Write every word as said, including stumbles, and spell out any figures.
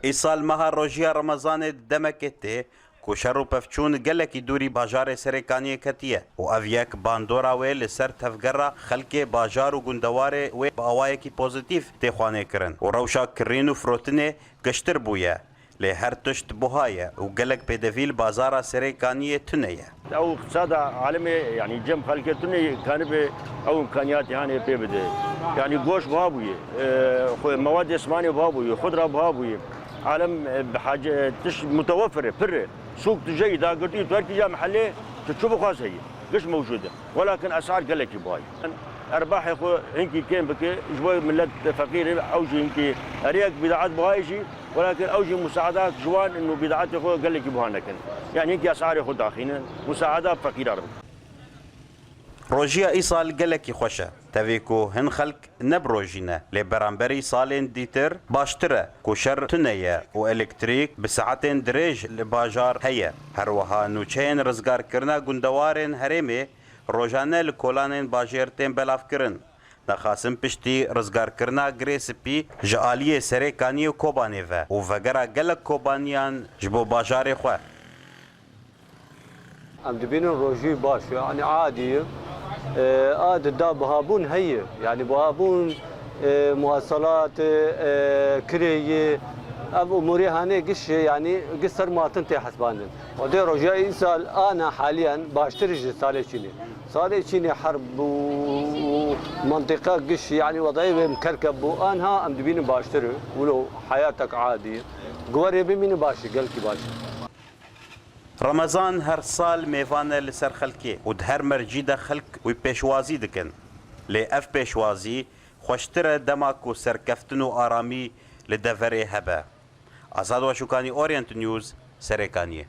Îsal meha rojiya Remezanê di demekê tê ku şer û pevçûn gelekî dûrî bajarê Serêkaniyê ketiye û ev yek bandora wê li ser tevgera xelkê bajar û gundewarê wê bi awayekî pozîtîf tê xwanêkirin û rewşa kirîn û firotinê giştir bûye. Lê her tişt buha ye û gelek pêdevî li bazara Serêkaniyê tune ye. Ew iqtisada alemê, yanî cem xelkê tune kanibe ew imkaniyatê hanê pê bide. Yanî goş buha bûye, e, xwe mewad esmanê buha bûye, xudra buha bûye. Alem, e, bi hace, e, tişt mutewefir e, pir e. Sûk tu jeyî dagirtî, tu herkî ya mehellê, tu çi bixwaz heye. Giş mewcûd e. Welakin esar gelekî buha ye. Erbahê xwe hinkî kêm bike, ji bo millet feqîr e, ew jî hinkî erê yek bîdaet buha ye jî, welakin ew jî musaedak ji wan û bîdaetê xwe gelekî buha nekin. Yanî hinkî esarê xwe daxînin, musaeda feqîran bikin. Rojiya îsal gelekî xweş e. Tevî ku hin xelk ne bi rojî ne, lê beramberî salên dîtir baştir e ku şer tune ye û elektrîk bi saetên dirêj li bajar heye. Her wiha nûçeyên rizgarkirina gundewarên herêmê rojane li kolanên bajêr tên belavkirin. Nexasim piştî rizgarkirina Girê Spî ji aliyê Serêkaniyê û Kobanê ve û vegera gelek Kobaniyan ji bo bajarê xwe. Em dibînin rojî baş, yanî adî ye. E, a di da bihabûn heye. Yanî bihabûn, e, muwaselat, e, kirê ye. Ev umûrê hanê giş, yanî giş ser matin tê hesbandin. Odê rojiya îsal ana haliyen baştir ji salê çînê. Salê çînê herb bû, mentiqa giş, yanî wedayê wê mkerkeb bû. Anha em dibînin baştir e. Wilo heyatek adî ye. Guwerê bimînin baş e, gelkî baş e. Remezan her sal mêvan e li ser xelkê û di her mercî de xelk wî pêşwazî dikin. Lê ev pêşwazî xweştir e dema ku serkeftin û aramî li deverê hebe. Azad Weşûkanî, Orient News, Serêkaniyê.